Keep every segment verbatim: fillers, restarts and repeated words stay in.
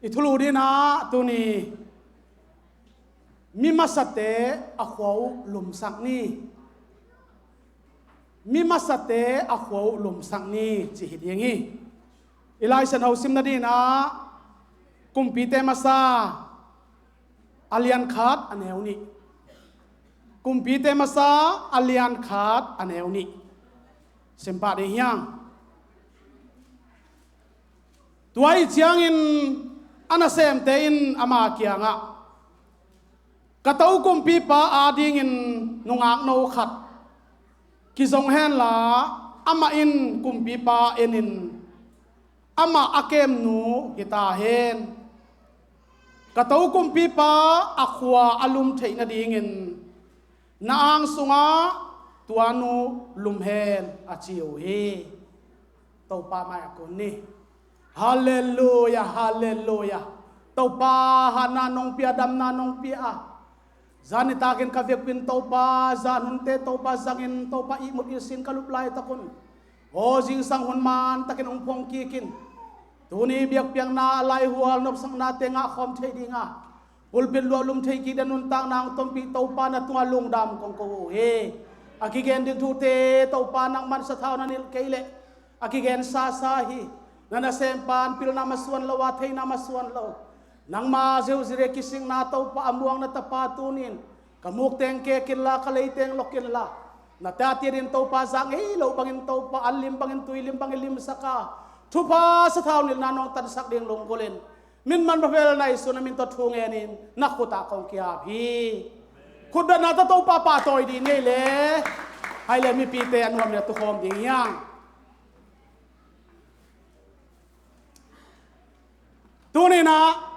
I thulu dinah tuni mi masate a khua uh lumsak ni. Mi masate a khua uh lumsak ni ci hi ding hi. I Lai Siangtho sim nadinah Kumpite masa a lian khat a neu nih. Kumpite masa a lian khat a neu nih. Sim pah ding hiang. Tua ahih ciangin a nasemte in ama kiangah, "Ka to kumpipa adingin nungakno khat kizong henla, amah in kumpipa enin amah a kemnu hi ta hen. Ka to kumpipa a khua a lum theih nadingin na ang sungah tua nu lum hen," a ci uh hi. Topa mai-ah kun ni. Halleluia, halleluia. Topa hatna nong pia, damna nong pia a, zan nitakin ka vekpi-in Topa, zan hunte Topa zangin, Topa ihmut ihsin ka lup laitakun, aw, zingsang hun mantakin hong phawng kikin, tuni biakpiakna, laihual, nopsaknate ngah khawm thei dinga, pulpit luah lum thei kik den nuntakna hong tonpih Topa na tungah lungdam kong ko uh hi. A kigen ding thute Topa nangman sathau na nilh kei leh a kigen sasa hi. Na nasempan pilna masuan lo a, theihna masuan lo, nangma zeuhzire kisikna Topa a muang na tapa tunin ka mukteng kek inla, ka leiteng lok inla, na tate din Topa zak ngei lo bangin Topa an lim bangin tui lim bangin limsak a, thupha sathau nilhna nong tansak ding lunggulhin, min man pha bel na Jesu na min tawh thu ngenin na khutah kong ki-ap hi. Khutbetna tawh Topa pahtawi dih ni le. Hai le mipite a nuam le tukhawm ding hiang. Tuninah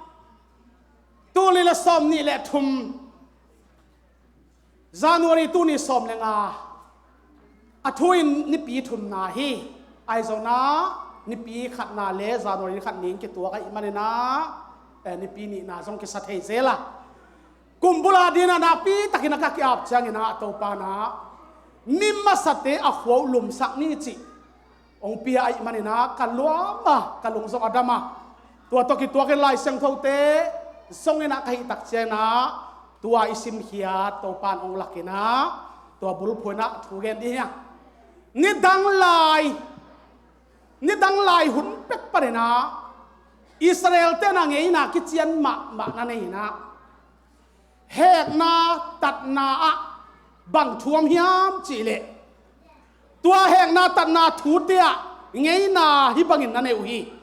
tuli le sawm nih le thum, January tuni sawm le nga, a thu in nipi thumna hi. Ahi zongna nipi khatna le January khat ning kituak ahih maninah, eh, nipi nihna zong kisa thei zel a, kum bula dinah nakpi takin a ka ki-ap cianginah Topa nah mi masate a khua uh lumsak ni cih hong pia ahih maninah ka luam a, ka lung zong a dam a, tua tawh kituakin Lai Siangthote zonginah ka hih tak cianginah tua i simkhiat Topa in hong lakinah tua bulphuh inah thu gen dih hiang. Nidang lai, nidang lai hun pek paninah Israel tenah ngeina kician mahmah na nei inah, hekna tatna ah bang thu om hiam cihleh, tua hekna tatna thute ah ngeina hih bangin na nei uh hi.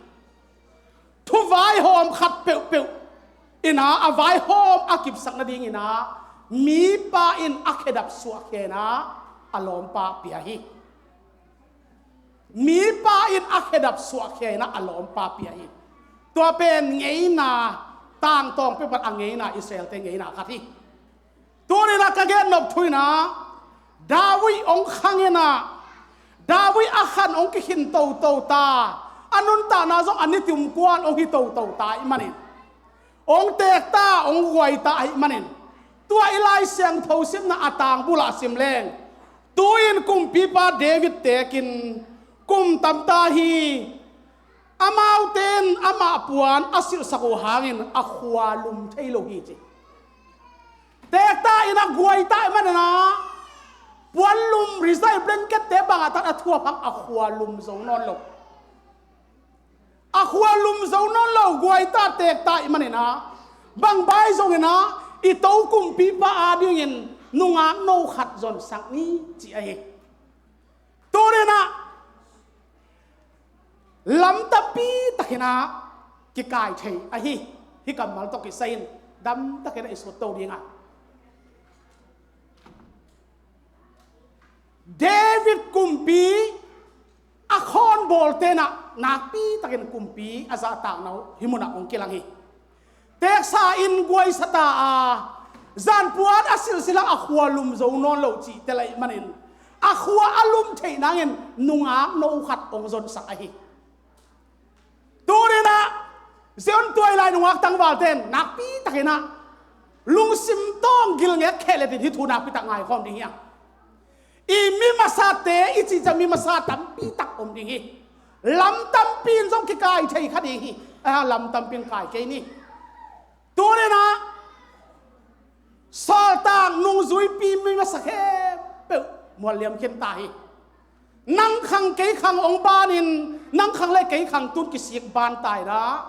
Thuvaihawm khat peuhpeuh inah a vaihawm a kipsak nadinginah mipa in a khedap suahkhia inah a lawmpa pia hi. Mipa in a khedap suahkhia inah a lawmpa pia hi. Tua pen ngeina, tangtawng peuh pan a ngeina, Israelte ngeina khat hi. Tuninah ka gennop thu inah David hong khang inah, David a khan hong kikhin toto ta, a nuntakna zong a nitum kuan hong hi toto ta ahih manin, hong teekta, hong guaita ahih manin, tua i Lai Siangtho simna a tang bulah sim leng, tu-in kumpipa David teekin kum tamta hi. Amaute in amah puan a silhsak uh hangin a khua lum thei lo hi ci. Teekta in a guaita ahih maninah puan lum, resign blanket-te bangah tan a thuap hang a khua lum zo nawn lo. A khua lum zo nawn lo, guaita teekta ahih maninah bang bai zonginah i to kumpipa adingin nungakno khat zonsak ni ci ahi. Tuninah lam tampi takinah kikai thei ahi. Hih kammal tawh kisai-in damtakinah i sut to dingah, David kumpi a khawnbawl tenah nakpi takin kumpi a zahtakna uh hih munah hong kilang hi. Teeksa in guaisa ta a, zanpuan a silhsilh a khua lum zo nawn lo cih tel ahih manin a khua a lum theih nangin nungakno khat hong zonsak ahi. Tuninah Zion tuailai nungak tangvalte in nakpi takinah lungsim tawng gilngek khehletin hih thu nakpi tak ngaikhawm ding hiang. I mi masate i cihciang mi masa tampi tak om ding hi. Lam tampi in zong kikai thei kha ding hi. A lam tampi in kai kei ni. Tuninah sawltak nungzuipi mi masa khempeuh mualliam khin ta hi. Nang khang kei khang hong banin, nang khang le kei khang tun kisik ban ta inah,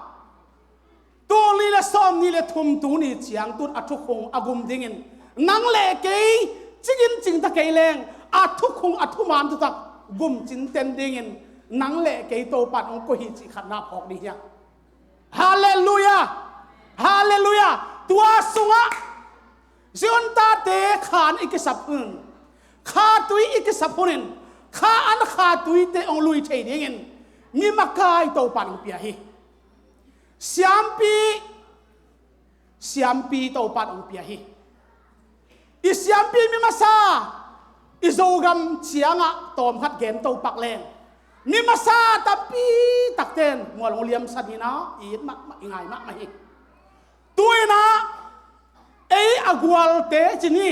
tul nih le sawm nih le thum tuni ciang tun a thukhung a gum dingin, nang le kei cingin cingta kei leng a thukhung a thuman thutak gum cinten dingin nang le kei Topan hong ko hi cih khatna phawk ding hi. Halleluiah. Halleluiah. Tua sungah Zion tate khan i kisap hun, kha tui i kisap hunin, kha an kha tuite hong lui thei dingin mi makai Topan hong pia hi. Siampi, siampi Topan hong pia hi. I siampi mi masa, i Zogam ciangah tawmkhat gen topak leng, mi masa tampi takten mual hong liamsan hinah i it mahmah, i ngai mahmah hi. Tuinah ei a gualte ci ni,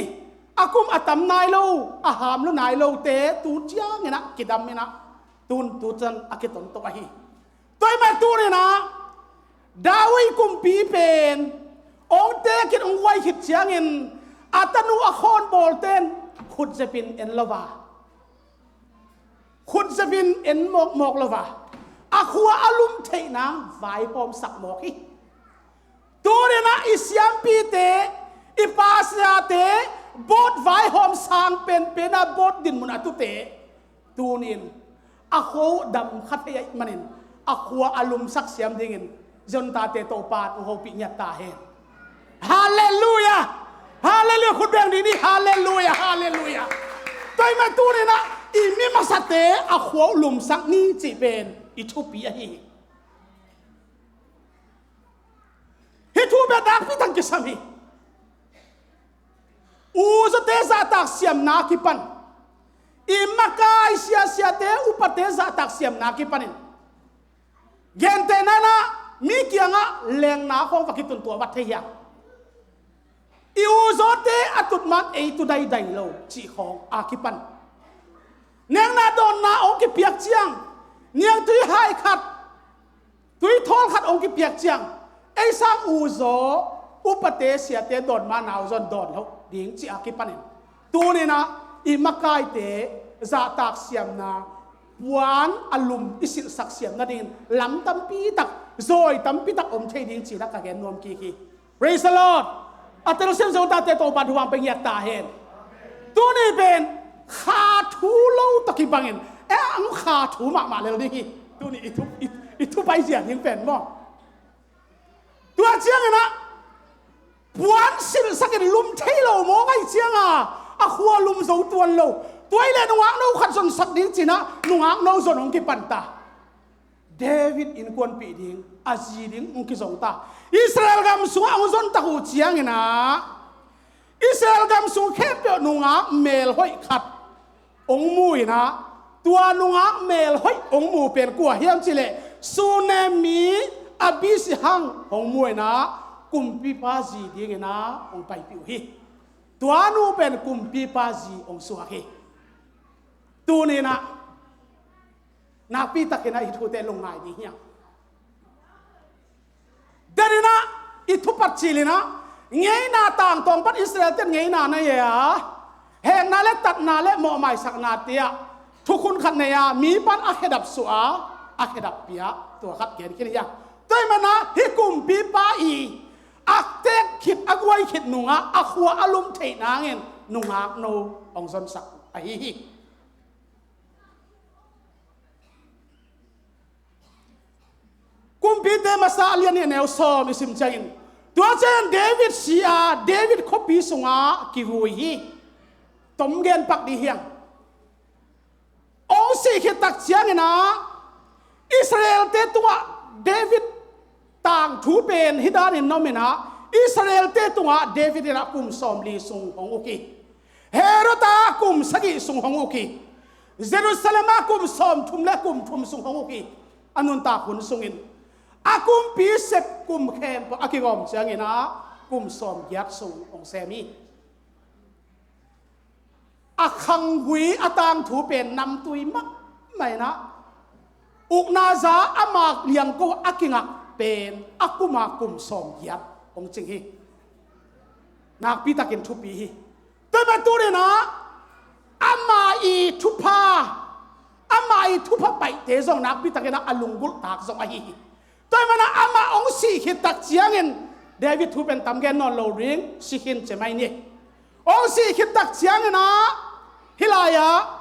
a kum a tam nai lo, a ham lo nai lote tu cianginah kidam inah tun tu can a kitonto ahi. Tua ahih manin tuninah David kumpi pen hong tek khit, hong guai khit ciangin a tanu a khawnbawlte in khutzepin en lo a, khutzepin en mawkmawk lo a, a khua a lum theih nang vaihawmsak mawk hi. Tuninah i siampite, i pasiate, bawt vaihawm sang penpenah bawt dinmun a tute tunin a khua dam kha thei ahih manin a khua a lumsak siam dingin Zion tate Topan hong hopih ngiat ta hen. Halleluiah. Halleluiah. Khut beng dih ni. Halleluiah. Halleluiah. Tua ahih manin tuninah i mi masate a khua uh lumsak ni cih pen i thupi ahi hi. Hih thu pen nakpi tak kisam hi. Uzaw te zahtak siamna kipan, i makai siasiate, upate zahtak siamna kipanin gentehna inah mi kiangah lengna khawng va kitun tua va thei hiam? I uzawte a tut man ei tu daidai lo cih khawng a kipan, nekna dawnna hong kipiak ciang, niangtui hai khat, tuithawl khat hong kipiak ciang, ei sang uzaw, upate siate dawn ma, nau zon dawn loh ding cih a kipanin tuninah i makaite zahtak siamna, puan a lum i silhsak siam nadingin lam tampi tak, zawi tampi tak om thei ding cinah ka gen nuam kik hi. Praise the Lord. A telsiam Zion tate Topan thu hong pia ngiat ta hen. Tuni pen kha thu lo tawh kibangin, e, ang kha thu mahmah lel ding hi. Tuni i thu, i, i thu paizia ding pen maw? Tua cianginah puan silhsakin lum thei lo mawk ahih cianga a khua lum zo tuan lo. Tua ahih leh nungakno khat zonsak ding cinah nungakno zon hong kipan ta. David innkuanpih ding, a zi ding hong kizong ta. Israel gam sungah hong zontak uh cianginah Israel gam sung khempeuh nungak melhoih khat hong mu inah, tua nungak melhoih hong mu pen kua hiam cihleh Sunem mi Abishag hong mu inah kumpipa zi dinginah hong paipih uh hi. Tua nu pen kumpipa zi hong suak hi. Tuninah nakpi takinah hih thute lungngai ding hiam? Daninah i thupat cilinah ngeina tangtawng pan Israel ten ngeina na ei a, hekna le tatna le mawhmaisakna tiah thukhun khat nei a, mi pan a khedap suah a, a khedap pia, tua khat gen khin hiam? Tua ahih manah hih kumpipa i a tek khit, a guai khit nungah a khua a lum theih nangin nungakno hong zonsak ahi hi. Kumpite masa a lian nih a neu sawm i sim ciangin, tua ciangin David si a, David khuapi sungah kivui hi. Tom gen pak dih hiang. Hong sih khit tak cianginah Israelte tungah David tangthu pen hih danin na om inah, Israelte tungah David inah kum sawmli sung hong uk hi. Herod ah kum sagih sung hong uk hi. Jerusalem ah kum sawmthum le kum thum sung hong uk hi. A nuntak hun sungin a kumpi sep kum khempeuh a kigawm cianginah kum sawmgiat sung hong sem hi. A khanggui a tangthu pen namtui mahmah inah, ukna za a mak liangko a kingak, pen a kuma kum sawmgiat hong cing hi. Nakpi takin thupi hi. Tua ahih manin tu-in ah ama i thupha, ama i thupha paihte zong nakpi takin ah a lunggulh tak zong ahi hi. Tua ahih manin ah amah hong sih khit tak ciangin David thu pen tam gen nawn lo ding, si khin ci mai ni. Hong sih khit tak ciangin ah hih lai-ah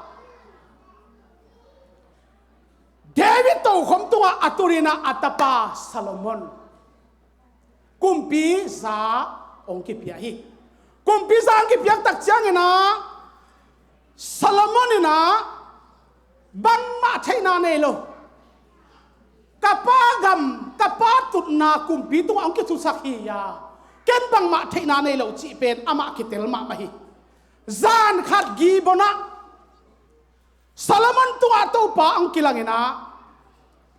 David tokhom tungah a tu-in ah a tapa Solomon kumpi za hong kipia hi. Kumpi za hong kipiak tak ciangin ah Solomon in ah bangmah theihna nei lo. Ka pa gam, ka pa tutna kumpi tungah hong kithusak hi a, ken bangmah theihna nei lo cih pen amah kitel mahmah hi. Zan khat Gibeon ah Solomon tungah Topa hong kilang in ah,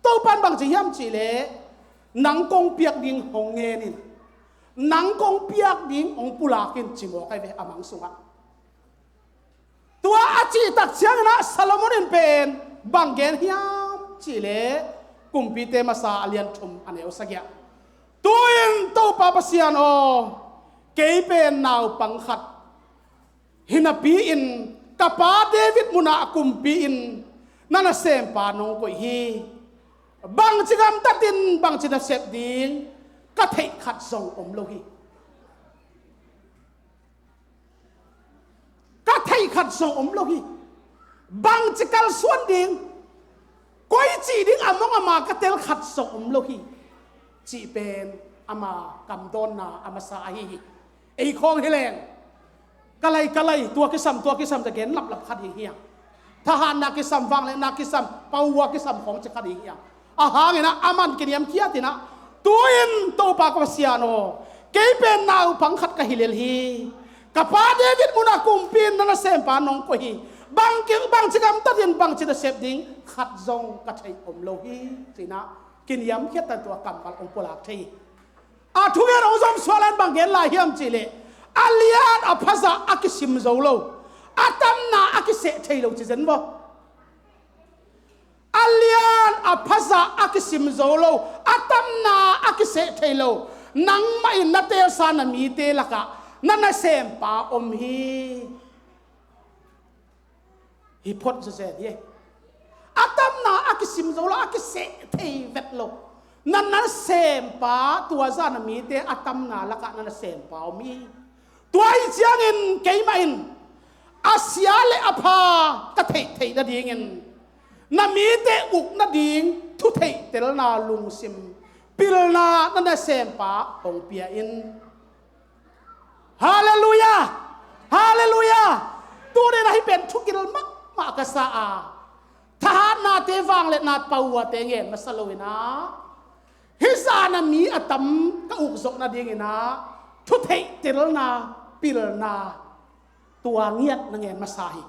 Topa in bang ci hiam cih leh, nang kong piak ding hong ngen in, nang kong piak ding hong pulak in ci mawk ahi ve a mang sungah. Tua a cih tak ciangin ah Solomon in pen bang gen hiam cih leh, Kumpite masa a lian thum a neu sagih ah, tu-in Topa Pasian aw, kei pen naupang khat hi napi-in ka pa David munah kumpi-in na nasempa nong koih hi. Bangci gamtatin bangci nasep ding ka theih khat zong om lo hi. Ka theih khat zong om lo hi. Bangci kalsuan ding, koi cih ding a mong a ma ka tel khat zong om lo hi, cih pen ama kamdawnna a masa ahi hi. Ei khawng hi leng, ka lai ka lai, tua kisam tua kisam ci gen laplap khat hi hiam? Thahatna kisam, vangliatna kisam, pauva kisam khawng ci khat hi hiam? A hangin ah aman kiniamkhiatin ah, tu-in Topa ka Pasian aw, kei pen naupang khat ka hi lel hi. Ka pa David munah kumpi-in na nasempa nong koih hi. Bangci, bangci gamtatin bangci nasep ding khat zong ka theih om lo hi, ci-in ah kiniamkhiat tan tua kammal hong pulak thei hi. A thugen hong zom suak lai-in bang gen lai hiam cih leh, a lian a phazah a kisim zo lo, a tamna a kiseh thei lo ci zen maw? A lian a phazah a kisim zo lo, a tamna a kiseh thei lo, nangmah in na teelsa na mite lakah na nasempa om hi. Hi phot zezen hi. A tamna a kisim zo lo, a kiseh thei vet lo, na nasempa, tua zah na mite a tamna lakah na nasempa om hi. Tua ahih ciangin keimah in a sia le a pha ka theihtheih nadingin, na mite uk nading thutheihtelna lungsim pilna na nasempa hong pia in. Halleluiah! Halleluiah! Tu-in ah hih pen thukil mahmah ka sa a, thahatnate, vangliatna, pauvate ngen masa lo-in ah, hih zah na mi a tam ka uk zawh nadingin ah thutheihtelna pilna, tua ngiat na ngen masa hi.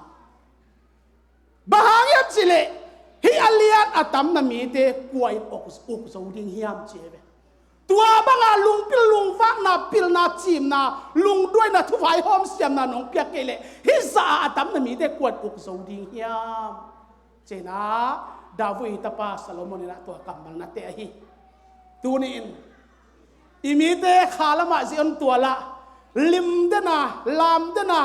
Bang hang hiam cih leh, hih a lian a tam na mite kua in uk, uk zo ding hiam ci hi ve. Tua banga lungpil lungvakna, pilna, cimna, lungduaina, thuvaihawm siamna nong piak kei leh, hih zah a tam na mite kua in uk zo ding hiam? Ci-in ah David tapa Solomon in ah tua kammal na teh ahi. Tuni-in i mite kha lamah Zion tualah lim dena, lam dena,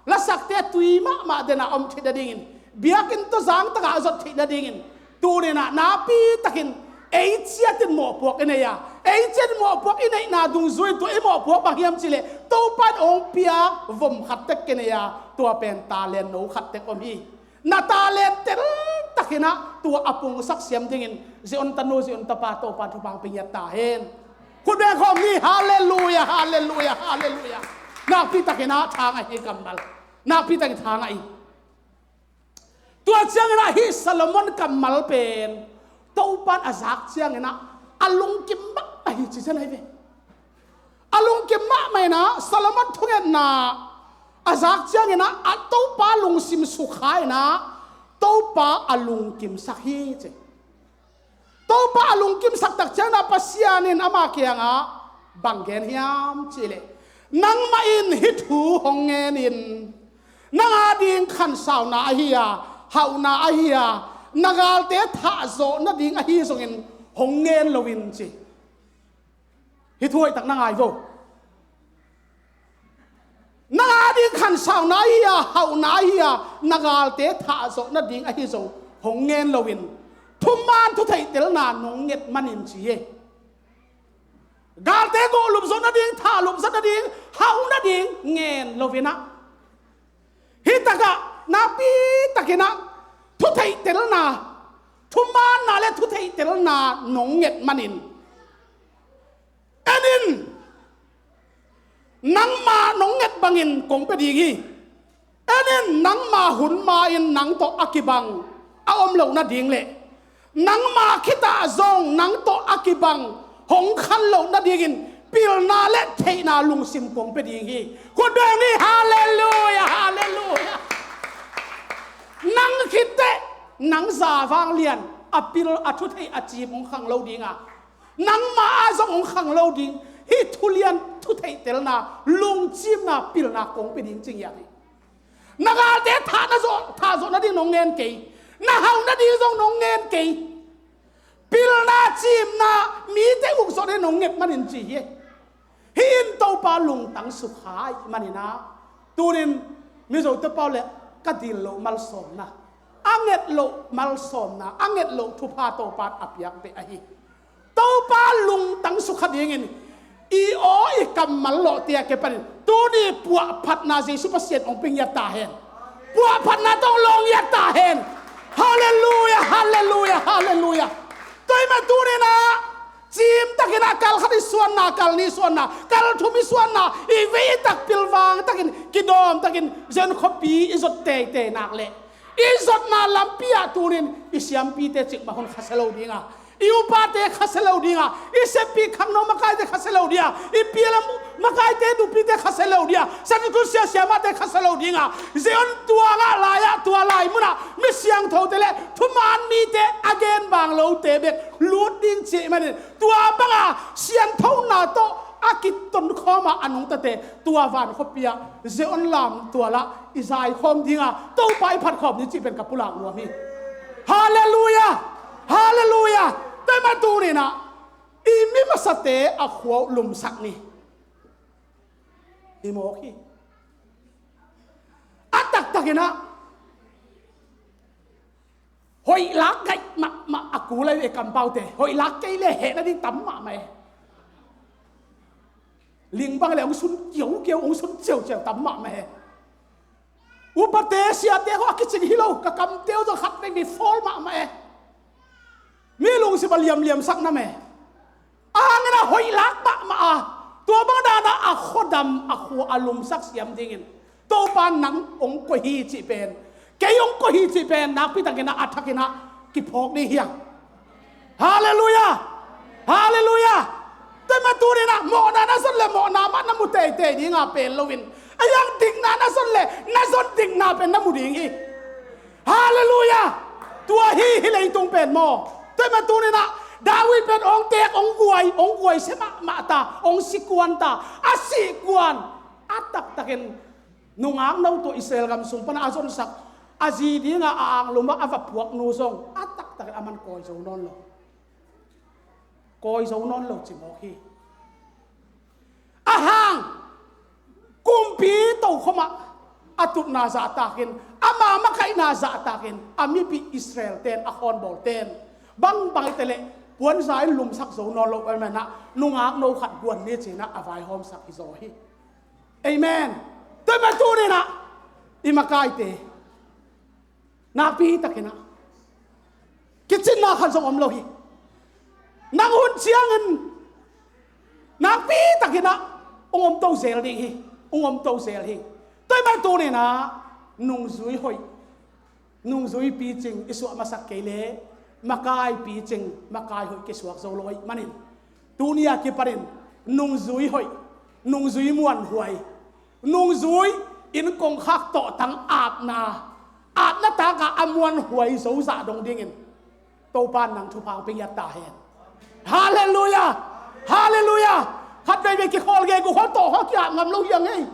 lasakte tui mahmah dena om theih nadingin, biakinn tawh zangtakah a zot theih nadingin, tuni-in ah nakpi takin ei ciatin mawhpuak i nei a, ei ciatin mawhpuak i neihna dungzui-in tua i mawhpuak bang hiam cih leh, Topa in hong pia vom khat tek kinei a, tua pen talent no khat tek om hi. Na talent teltakin ah tua a pungsak siam dingin Zion tanu, Zion tapa, Topa thupha hong pia ngiat ta hen. Khut beng khawm ni. Halleluiah, halleluiah, halleluiah. Nakpi takin ah tha ngah hi kammal. Nakpi takin tha ngah hi. Tua ciangin ah hih Solomon kammal pen Topa in a zak ciangin ah a lungkim mahmah hi ci zen ahi ve. A lungkim mahmah in ah Solomon thungetna a zak ciangin ah, a Topa lungsim sukha in ah Topa a lungkimsak hi ci. Topa a lungkimsak tak ciangin ah Pasian in ama kiangah bang gen hiam cih leh, nangmah in hih thu hong ngen in, nang ading khansauna ahi a, hauhna ahi a, na galte thahzawh nading ahi zongin hong ngen lo in ci. Hih thu hoihtak na ngai vo. Nang ading khansauna hi a, hauhna hi a, na galte thahzawh nading ahi zong hong ngen loin, thuman thutheihtelna nong nget manin ci hi. Galte gawhlup zawh nading, thahlup zawh nading, hauh nading ngen loin ah, hih takah nakpi takin ah thutheihtelna, thumanna le thutheihtelna nong nget manin, en in, nangmah nong nget bangin kong pia ding hi. En in, nangmah hun ma-in nang tawh a kibang a om loh nading le nangmah khitah zong nang tawh a kibang hong khan loh nadingin pilna le theihna lungsim kong pia ding hi. Khut beng ni. Halleluia, halleluia. Nang khitteh nang za vanglian a pil a thutheih a cim hong khang lo ding a, nangmah ah zong hong khang lo ding. Hih thulian thutheihtelna, lungcimna, pilna kong pia ding ci ngiat hi. Na galte thah na zawh, thahzawh nading nong ngen kei. Na hauh nading zong nong ngen kei. Pilna, cimna, mite ukzawh nading nong nget manin ci hi. Hih in Topa lungtang sukha ahih manin ah, tunin Mizote pau le ka dil loh malsawmna, a nget loh malsawmna, a nget loh thupha Topa in a piak beh ahi. Topa lungtang sukha dingin i aw i kammal lawhte a kipanin tuni puahphatna Jesu Pasian hong pia ngiat ta hen. Puahphatna tawh hong lawh ngiat ta hen. Halleluia, halleluia, halleluia. Tua ahih manin tunin ah cimtakin ah kal khat i suanna, kal nih i suanna, kal thum i suanna, i vei i tak pilvang takin, kidawm takin Zion khuapi i zot teitei nak leh, i zotna lampi ah tunin i siampite cikmah hun khasia lo ding a, i upate khasia lo ding a, i seppi khangno makaite khasia lo ding a, i P L M makaite, nupite khasia lo ding a, Sunday school sia siamahte khasia lo ding a, Zion tuang ah, lai ah, tua lai munah mi siangthote le thuman mite a gen bang lote bek lut ding ci ahih manin, tua banga sianthona tawh a kitonkhawm a a nungtate tua van khuapi ah Zion lam tual ah i zaikhawm ding a, Topa i phatkhawm ding cih pen ka pulak nuam hi. Halleluia! Halleluia! Tua ahih manin tunin ah i mi masate a khua uh lumsak ni. Hi mawk hi. A taktakin ah hoih lak gaih mahmah a kul ahi ve kampaute. Hoih lak kei le heh nading tam mahmah e. Ling bang le hong sun kiaukiau, hong sun ciauciau tam mahmah e. Upate siate khawng a kicing hi lo, ka kamte uh zong khat vei vei fawl mahmah e. Mi lungsim a liamliamsak nam e. A hangin a hoih lak mahmah a, tua bang dan a a khuadam a khua a lumsak siam dingin Topa nang hong koih hi cih pen, kei hong koih hi cih pen nakpi takin a a thakin a kiphawk ding hi hang. Halleluia! Halleluia! Tua ahih manin tunin ah mawhna na zon le mawhna mah na mu teitei ding a pel loin, a hiang dikna na zon le na zon dikna pen na mu ding hi. Halleluia! Tua hi hih leitung pen maw. Tua ahih manin tunin ah David pen hong teek, hong guai, hong guai sia mahmah ta, hong si kuan ta. A sih kuan, a taktakin nungakno tawh Israel gam sung pan a zonsak, a zi dingin a anglum ah a va puak nu zong a taktakin aman kawi zo nawn lo. Kawi zo nawn lo ci mawk hi. A hang kumpi tokhom ah a tutna zahtakin, ama makaihna zahtakin a mipih Israel ten, a khawnbawl ten bangbang hi ta leh puanza in lumsak zo nawn lo ahih manin ah nungakno khat guan ni ci-in ah a vaihawmsak hi zaw hi. Amen. Tua ahih manin tunin ah i makaite nakpi takin ah kicinna khat zong om lo hi. Nang hun ciangin nakpi takin ah hong om to zel ding hi. Hong om to zel hi. Tua ahih manin tunin ah nungzui hoih, nungzui picing i suah masak kei leh makai picing, makai hoih kisuak zo lo ahih manin, tuni a kipanin nungzui hoih, nungzui muanhuai, nungzui inn kongkhak tawhtang apna, apna tak a a muanhuai zo zah dong dingin Topa in nang thupha hong pia ngiat ta hen. Halleluia! Halleluia! Khat veivei kikhawl gegu khawl tawh khawl ki-ap ngam lo hi hang ei.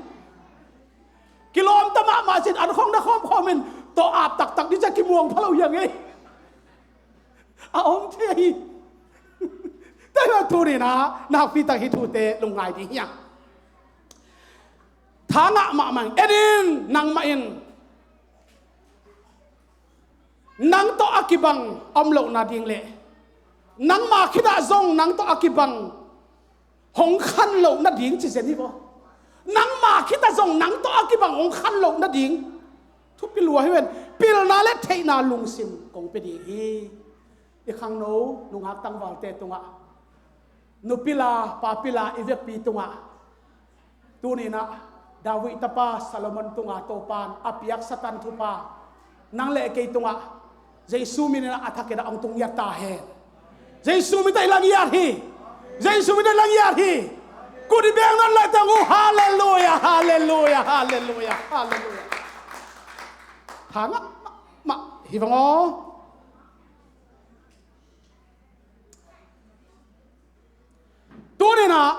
Kilawmta mahmah cin an khawng na khawmkhawm in tawh ap taktak ding ci-a kimuang pha lo hi hang ei. A om thei hi. Tua hi lo tuni-in ah nakpi tak hih thute lungngai ding hi hang. Tha ngah mahmah ing. En in, nangmah in nang tawh a kibang om loh nading le nangma khitah zong nang tawh a kibang hong khan loh nading ci zen hi vaw. Nangma khitah zong nang tawh a kibang hong khan loh nading thupi lua hi ven. Pilna le theihna lungsim kong pia ding hi. I khangno nungak tangvalte tungah, nupila papila i vekpi tungah, tuni-in ah David tapa Solomon tungah Topa'n a piak Satan thupha nang le kei tungah Jesu min in ah a thakin ah hong tung ngiat ta hen. Jesu min tawh i la ngiat hi. Jesu min tawh i la ngiat hi. Kut i beng nawn lai tang uh. Halleluia, halleluia, halleluia, halleluia. Tha ngah mahmah hi vang aw. Tuni-in ah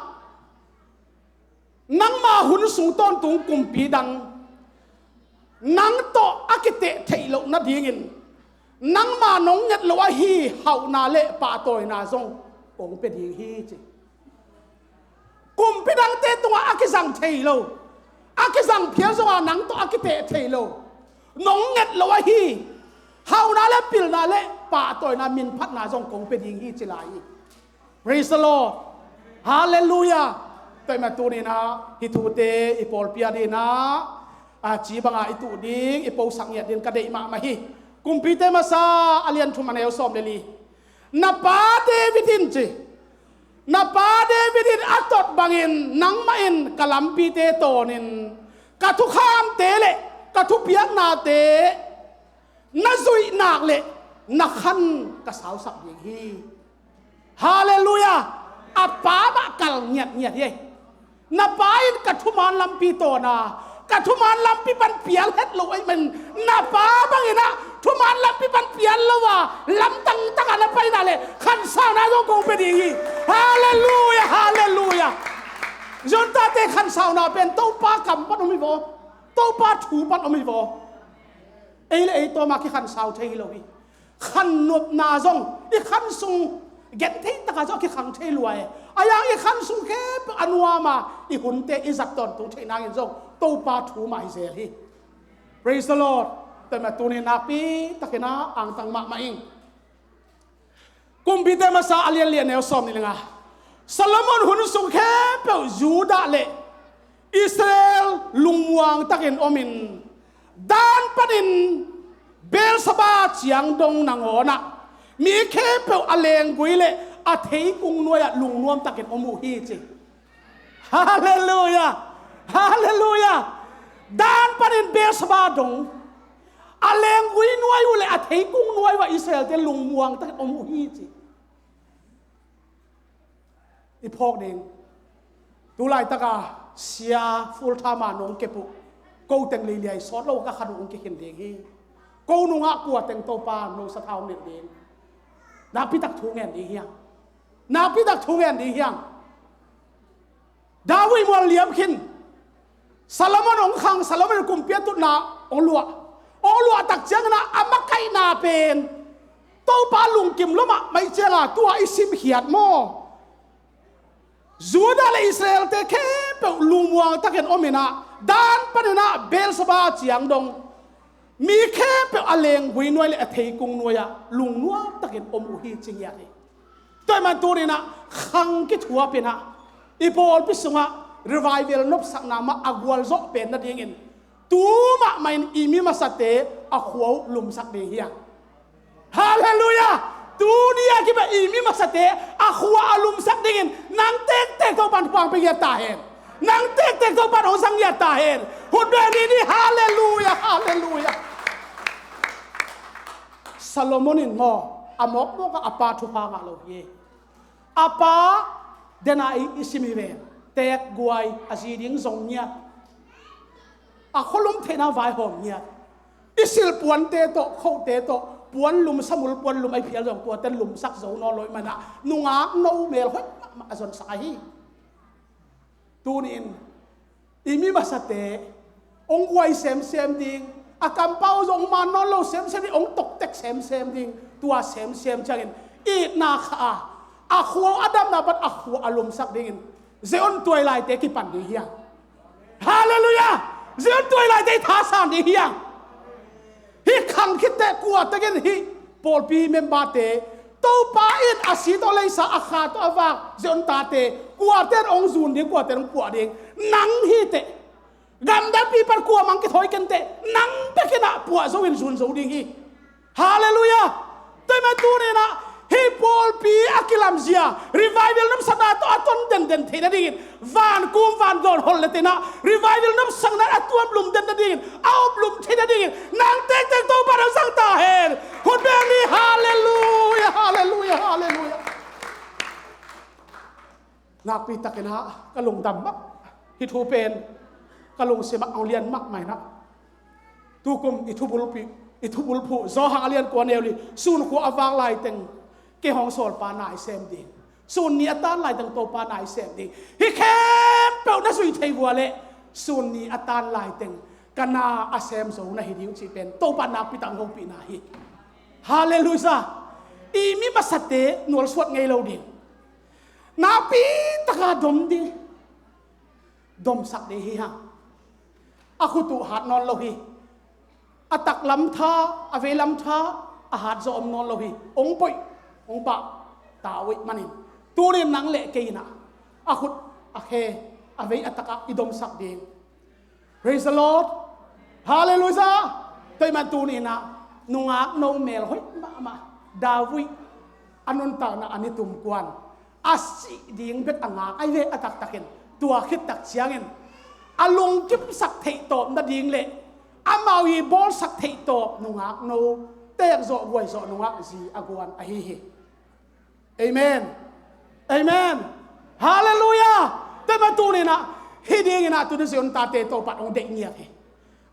nangma hun sung tawntung kumpi dang nang tawh a kiteh theih loh nadingin nangma nong nget loh ahi hauhna le pahtawina zong kong pia ding hi ci. Kumpi dangte tungah a kizang thei lo, a kizang phial zongah nang tawh a kiteh thei lo, nong nget loh ahi hauhna le pilna le pahtawina minphatna zong kong pia ding hi ci lai hi. Praise the Lord. Halleluia. Tua ahih manin tuni-in ah hih thute i pawlpi adingin ah, a, ci banga i tuh ding, i posak ngiat ding ka deih mahmah hi. Kumpite masa a lian thum a neu sawm le li. Na pa David in ci, na pa David in a tot bangin nangmah in ka lampite tawnin ka thukhamte le ka thupiaknate na zuih nak le na khan ka sausak ding hi. Halleluia. A pa mah kal ngiatngiat hi. Na pa in ka thuman lampi tawn a, ka thuman lampi pan pial het lo ahih manin na pa bangin ah thuman lampi pan pial lo a, lamdang takah na paina le khansauna zong kong pia ding hi. Halleluia, halleluia. Zionte khansauna pen Topa kam pan om hi vaw. Topa thu pan om hi vaw. Ei le ei tawm a kikhansau thei hi lo hi. Khannopna zong i khan sung, genthei takah zong a kikhang thei lua hi. A yang i khan sung khempeuh a nuam a, i hunte i zat tawntung theih nangin zong Topa thu mah hi zel hi. Praise the Lord. Tua ahih manin tuni nakpi takin ah angtang mahmah ing. Kumpite masa a lian li a neu sawm nih le nga. Solomon hun sung khempeuh Judah le Israel lungmuang takin omin, Dan panin Beersheba ciang dong nangawnah mi khempeuh a lenggui le a theikung nuai-ah lungnuam takin om uh hi ci. Halleluia! Halleluia! Dan panin Beersheba dong a lenggui nuai uh le a theikung nuai uh ah Israelte lungmuang takin om uh hi ci. I phawk ding. Tu laitaka sia full time a nong kep uh, ko teng leiliai sawt lo ka khat uh hong kikhin ding hi. Ko nungah kua teng Topa no sathau nilh ding. Nakpitak thu ngen ding hiam? Nakpitak thu ngen ding hiam? David mual liam khin. Solomon hong khang, Solomon kumpi a tutna hong luah. Hong luah tak ciangin ah a makaihna pen Topa lungkim lua mahmah ciangin tua i simkhiat maw? Judah le Israelte khempeuh lungmuang takin omin ah, Dan panin ah Beersheba ciang dong mi khempeuh a lenggui nuai le a theikung nuai-ah lungnuam takin om uh hi ci ngiat hi. Tua ahih manin tuni-in ah khang kithuapin ah i pawlpi sungah revival nopsakna mah a gualzawh pen nadingin tu mahmah in i mi masate a khua uh lumsak ding hi hang. Halleluia! Tuni a kipan i mi masate a khua a lumsak dingin nang tektek Topa'n thupha hong pia ngiat ta hen. Nang tektek Topa'n hong zang ngiat ta hen. Hun beng ni ni. Halleluia! Halleluia! Solomon in maw, a mawkmawk a a pa thupha ngah lo hi. A pa, dena i, i sim hi ven. Teek guai, a zi ding zong ngiat. A khualum theihna vaihawm ngiat. I silh puante tawh, khote tawh puan lum, samul puan lum a i phial zong tuate lumsak zo nawn lo ahih manin ah nungak no mel hoih mahmah a zonsak ahi. Tuni-in i mi masate hong guai semsem ding, a kampau zong man nawn lo semsem ding, hong toktek semsem ding, tua semsem ciangin itna khah a, A khua a damna pan a khua a lumsak dingin Zion tuailaite kipan ding hi hang. Halleluiah! Zion tuailaite i thasan ding hi hang. Hih khang khitteh kuatekin hih pawlpi memberte, Topa in a si tawh leisa a kha tawh a vak Zion tate kuaten hong zun ding, kuaten hong puah ding? Nang hi teh. Gamdangpi pan kuamah kithawi kei inteh, nang bekin ah puah zo in zun zo ding hi. Halleluiah! Tua ahih manin tuni-in ah hih pawlpi a kilamzia revival nopsakna tawh a ton denden theih nadingin, van kum van dawn hol le teh in ah revival nopsakna a tuam lum den nadingin, a op lum theih nadingin nang tektek Topa nang zang ta hen. Khut beng ni. Halleluiah! Halleluiah! Halleluiah! Nakpi takin ah ka lungdam mah. Hih thu pen ka lungsim ah hong lian mahmah in ah, tukum i thubulpi, i thubulphuh Johan a lian kua neu li, sun khua a vak laiteng kei hong sawlpa na i sem ding, sun ni a tan laiteng Topa na i sem ding. Hih khempeuh na zui thei vua leh sun ni a tan laiteng ka na a sem zo na hi ding cih pen Topa nakpi tak hong hopihna hi. Halleluiah! I mi masate nualsuat ngei lo ding. Nakpi taka dom ding, domsak ding hi hang. A khut uh hat nawn lo hi. A taklam tha, a veilam tha a hat zaw om nawn lo hi. Hong poih, hong pah ta uh ahih manin tuni-in nang le kei in ah a khut, a khe, a vei, a tak ah i domsak ding. Praise the Lord. Halleluiah. Tua ahih manin tuni-in ah nungak no melhoih mahmah David a nuntakna a ni tum kuan a sih ding bek a ngak ahi ve. A taktakin tua khit tak ciangin a lungkimsak theih tawp nading le amau i bawlsak theih tawp nungak no, teek zawh guai zawh nungak zi a guan ahi hi. Amen. Amen. Halleluiah. Tua ahih manin tuni-in ah hih dingin ah tuni Zion tate Topa hong deih ngiat hi.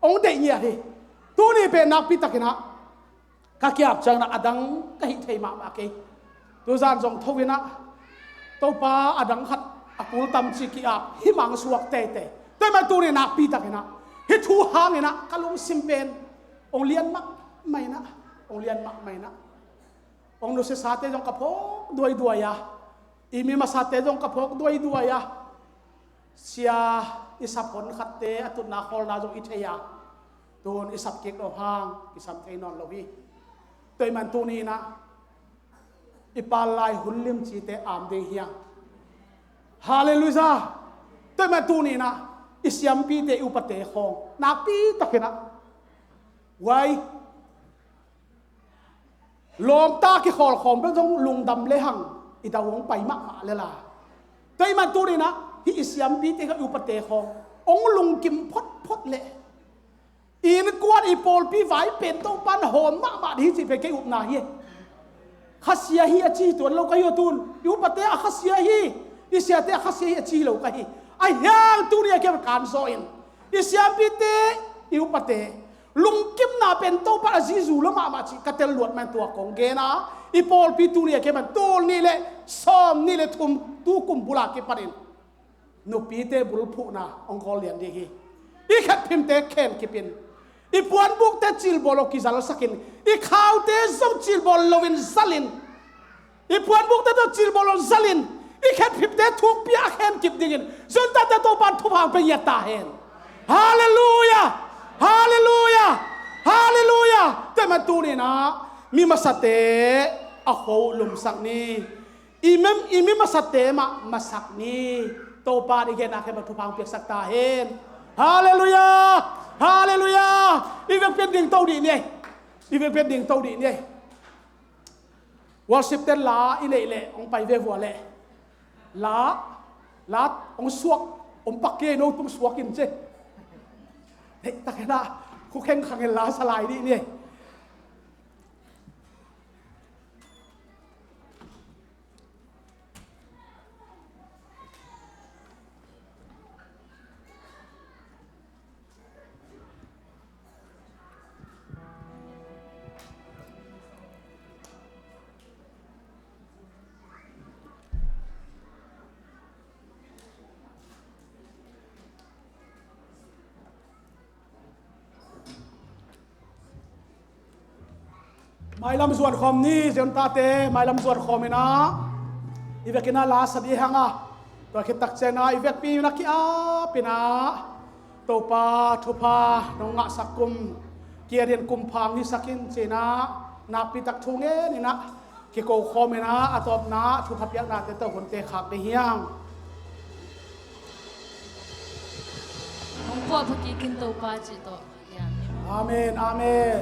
Hong deih ngiat hi. Tuni pen nakpi takin ah ka ki-ap ciangin ah a dang ka hih thei mahmah kei. Tuzan zong tho in ah Topa a dang khat a kul tam ci ki-ap hi mang suak teitei. Tua ahih manin tuni nakpi takin ah hih thu hangin ah ka lungsim pen hong lian mahmah in ah, hong lian mahmah in ah. Hong nusiasate zong ka phawk duaiduai a, i mi masate zong ka phawk duaiduai a, sia i sap hon khatte a tutna khawlna zong i thei a, tun i sap kik lo hang kisam thei nawn lo hi. Tua ahih manin tuni-in ah i pal lai hun limcite am ding hi hang. Halleluiah. Tua ahih manin tuni-in ah i siampite, i upate khawng nakpi takin ah, wai, lawmta kikhawlkhawm bek zong lungdam lehang i dau hong pai mahmah lel a. Tua ahih manin tuni-in ah hih i siampite khawng, i upate khawng hong lungkim photphot leh, innkuan, i pawlpi vai pen Topa'n hawm mahmah ding hi cih pen kei upna hi. Khasia hi a ci hi tuan lo ka hi uh, tun i upate a khasia hi, i siate a khasia hi a ci lo ka hi. Ahih hang tuni a kiam kan zaw in i siampite, i upate lungkimna pen Topa a zizu lo mahmah cih ka tel luat man tua kong gen a, i pawlpi tuni a kiam tul nih le sawm nih le thum tu kum bul a kipanin nupite bulphuhna hong kawl lian ding hi. I khetphimte khen kip in, i puanbukte cilbawl lo kizalsak in, i khaute zong cilbawl loin zal in, i puanbukte tawh cilbawl lo zal in, i khetphimte thukpi a khen kip dingin Zion tate Topa'n thupha hong pia ngiat ta hen. Halleluiah! Halleluiah! Halleluiah! Tua ahih manin tuni-in ah mi masate a khua uh lumsak ni. I mi, i mi masate mah masak ni. Topa'n i genna khempeuh thupha hong piaksak ta hen. Halleluiah! Halleluiah! I vekpi-in dingto dih ni ei. I vekpi-in dingto dih ni ei. Worship ten la i neih leh hong pai ve vua leh. La, la hong suak, hong pak kei, no tung suak in ci. Neih takin ah khukheng khang in la sa lai dih ni ei. Mailam zuan khawm ni, Zion tate, mailam zuan khawm in ah. Hih vekin ah la sa dih hang a, tua khit tak ciangin ah i vekpi in ah ki-ap in ah, Topa thupha nong ngahsak kum kia dingin kum pha hong hisak in ci-in ah, nakpi tak thu ngen in ah kiko khawm in ah, a tawpna thupha piaknate tawh hunte khak ding hi hang. Hong puahpha kik in Topa cih tawh. Amen, amen.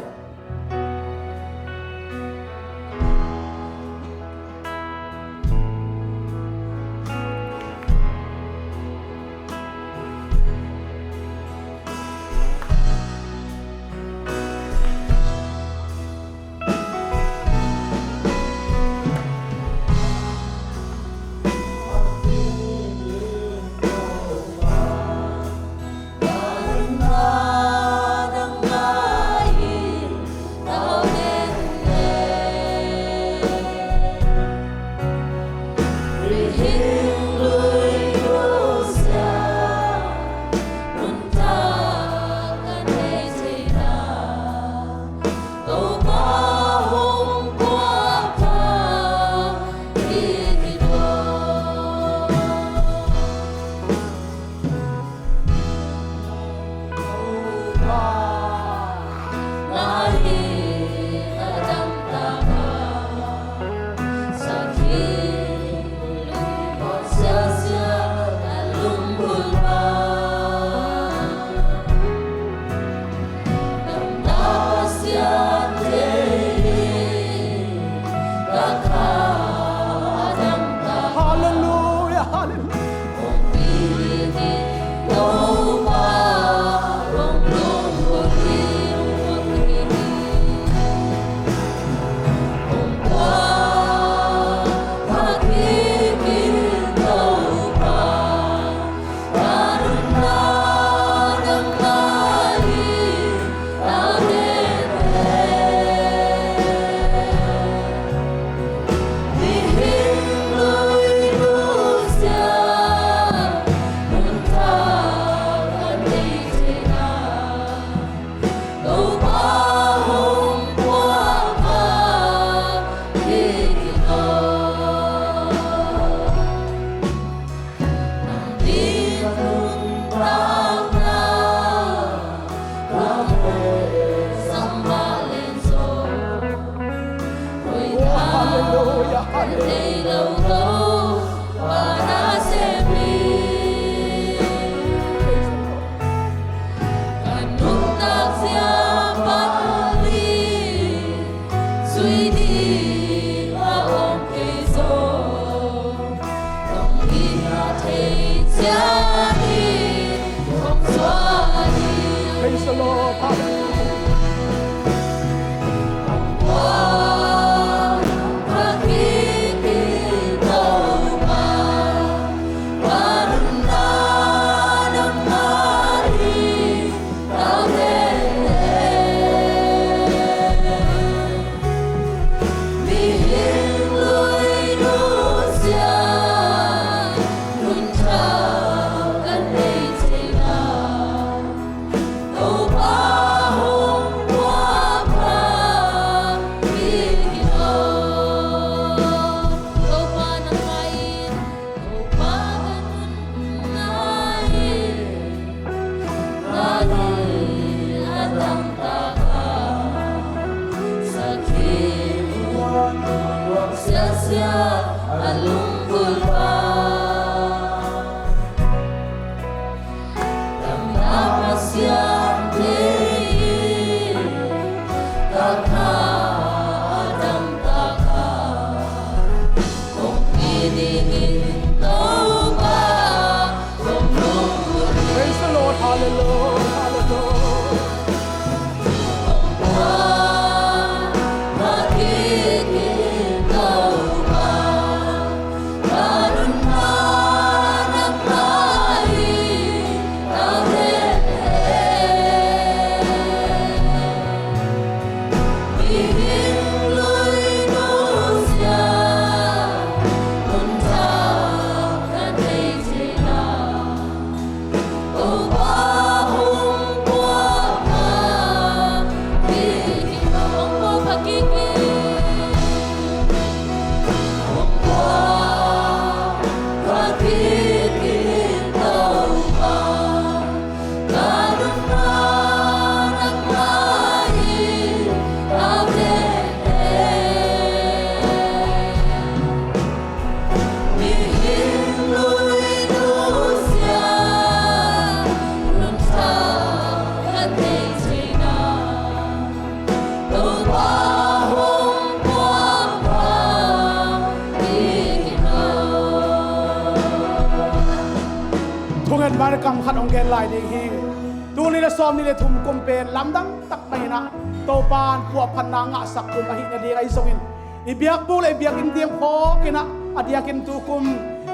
Halleluia, halleluia. Praise the Lord. Hallelujah. Thungen mah in kam khat hong gen lai ding hi. Tul nih le sawmnih le thum kum pen lamdang tak mah in ah, Topa'n puahphatna ngahsak kum ahih nading ahi zongin, i biakbuk le i biakinn tiang phawk in ah, a diakin tu kum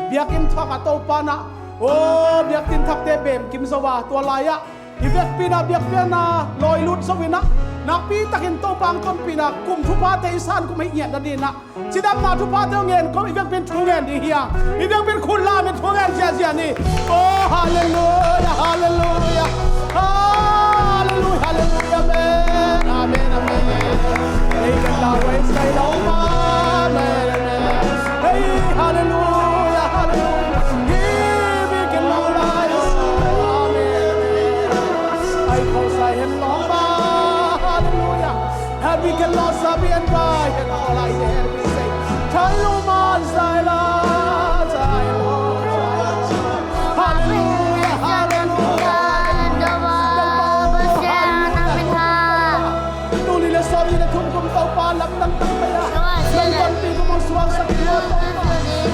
biakinn thuak ah Topa'n ah, aw, biakinn thakte bemkim zo a, tua lai-ah i vekpi-in ah biakpiakna lawilut zo in ah, nakpi takin Topa hong tonpihna kum thuphate i san kum ahih ngiat nading in ah, cidamna thuphate hong ngen kawm, i vekpi-in thu ngen ding hi hang. I vekpi-in khut lam in thu ngen ziahziah ni. Oh, halleluia, halleluia. Halleluia, halleluia, amen. Amen, amen. Ei, kan lau ei sai lau ma. Amen, amen. Ei, halleluia, halleluia. Hi, mi kan lau lai. Amen. Ai, khau sai hen lau ma. Halleluia. Help me, Lord, sabi and by and all I have we say. Chai lo man, chai la, chai lo, chai lo. Hallelujah, hallelujah. Tul nih le sawmnih le thum kum Topa lamdang tak mah in ah, nong tonpih kum hong suaksak in, Topa.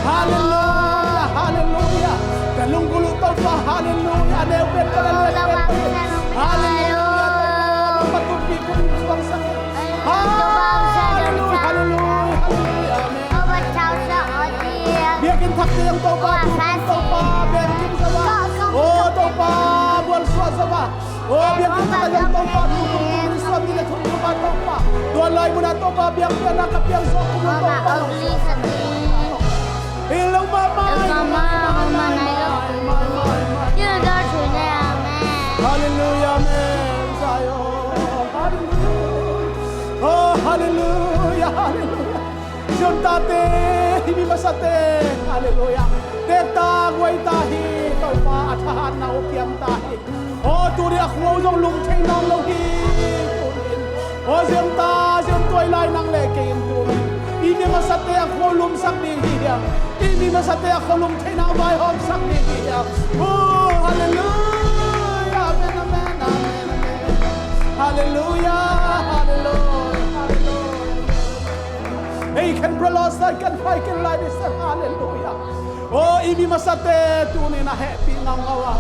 Hallelujah, hallelujah. Ka lunggulh uh Topa, hallelujah. A neu pen, a neu pen. Hallelujah, Topa. Nong tonpih kum hong suaksak in. Hallelujah, hallelujah, hallelujah. Amen. Biakinn thakte zong Topa, Topa, biakinn zo a. Oh, Topa, buan suah zo a. Oh, biakinn thakte zong Topa, tu, tu, tu, tu, suah ni le thum, Topa, Topa. Tua lai mun ah Topa, biakpiakna ka piang zo, Topa, Topa. Hallelujah, amen. Hallelujah, amen. Zion. Hallelujah. Oh, hallelujah, hallelujah. Zion tate, i mi masate, hallelujah. Teek ta, guai ta hi, Topa, a thahatna uh kiam ta hi. Aw, tuni a khua uh zong lum thei nawn lo hi. Aw, Zion ta, Zion tuailai nang le kei in tuni i mi masate a khua uh lumsak ding hi hiam? I mi masate a khua lum theihna vaihawmsak ding hi hiam? Oh, hallelujah. Amen, amen, amen, amen. Hallelujah, hallelujah, hallelujah. Ei, khen praise Lord, sai kan pai ken lai dih san, hallelujah. Oh, i mi masate tuni in a hehpih ngaungau a,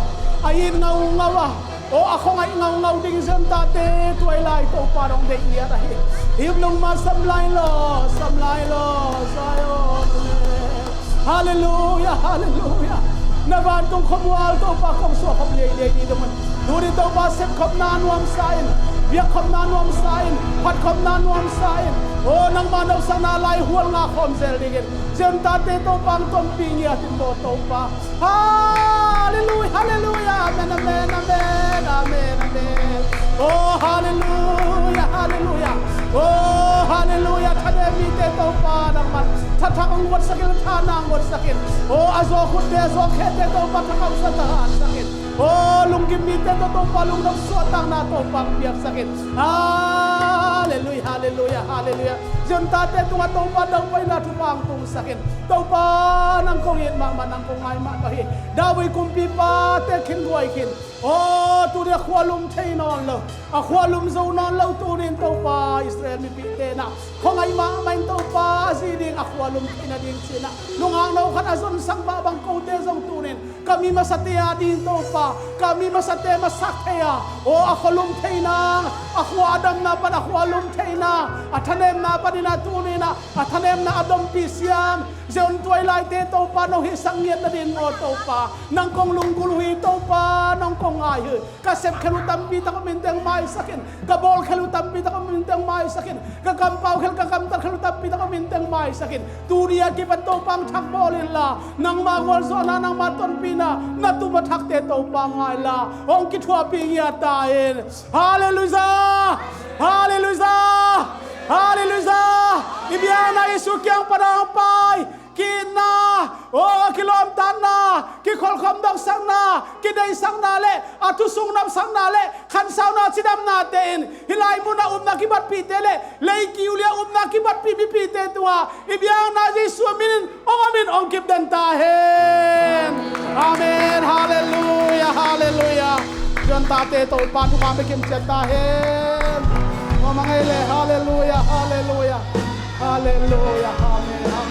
a it ngaungau a, aw, a khuangaih ngaungau ding Zion tate tuailai Topa dong deih ngiat ahi. Hip lungma sam lai lo, sam lai lo, Zion. Hallelujah, hallelujah. Na vantung khuamual Topa kong suah khop liailiai ni dong un. Tuni Topa sepkhopna nuamsa in, biakkhopna nuamsa in, phatkhopna nuamsa in. Aw, nangma nopsakna lai hual ngah khawm zel dingin Zion tate Topa hong tonpih ngiat in maw Topa. Hallelujah, hallelujah, amen, amen, amen, amen, amen. Oh, hallelujah, hallelujah. Oh, hallelujah, thanem mite Topa nangman thathak hong guatsak in, tha nang guatsak in. Oh, a zaw khutte, a zaw khete Topa thakhamsa thahatsak in. Oh, lunggim mite tawh Topa lungnop suahtakna Topa hong piaksak in. Hallelujah, hallelujah, hallelujah. Zion tate tungah Topa daupaina thupha hong tungsak in. Topa nang kong it mahmah, nang kong ngai mahmah hi. David kumpipa te khin guai khin. Aw, tuni a khua lum thei nawn lo, a khua lum zo nawn lo tuni in Topa Israel mipite na khuangaih mahmah in Topa a zi ding a khua lum theihna ding ci-in ah nungak no khat a zonsak mah bang kote zong tuni in ka mi masate a ding Topa, ka mi masate masak thei a, aw, a khua lum thei nang, a khua a damna pan a khua lum thei nang, a thanemna panin ah tuni in ah a thanemna a dompih siam Zion tuailaite Topa nong hihsak ngiat nading aw Topa, nang kong lunggulh uh hi Topa, nong kong ngai hi. Ka sepkhel uh tampi tak om inteng maisak in, ka bawlkhel uh tampi tak om inteng maisak in, ka kampau khel, ka kamtat khel uh tampi tak om inteng maisak in. Tuni a kipan Topa hong thak bawl inla, nangma gualzawhna, nangma tonpihna na tup a thakte Topa ngai inla hong kithuahpih ngiat ta in. Hallelujah! Hallelujah! Hallelujah! I biakna Jesu kiang pan a hong pai ki-itna, aw, kilawmtatna, kikholhkhop nopsakna, kideihsakna le a thusung nopsakna le khansauna cidamnate in hih lai munah upna kibatpihte le lei kiulia upna kibatpih mipite tungah i biakna Jesu minin hong om in hong kipden ta hen. Amen. Halleluia, halleluia. Zion tate Topa nungah bek kimciat ta hen. Aw, mangei le, halleluia, halleluia. Halleluia, amen.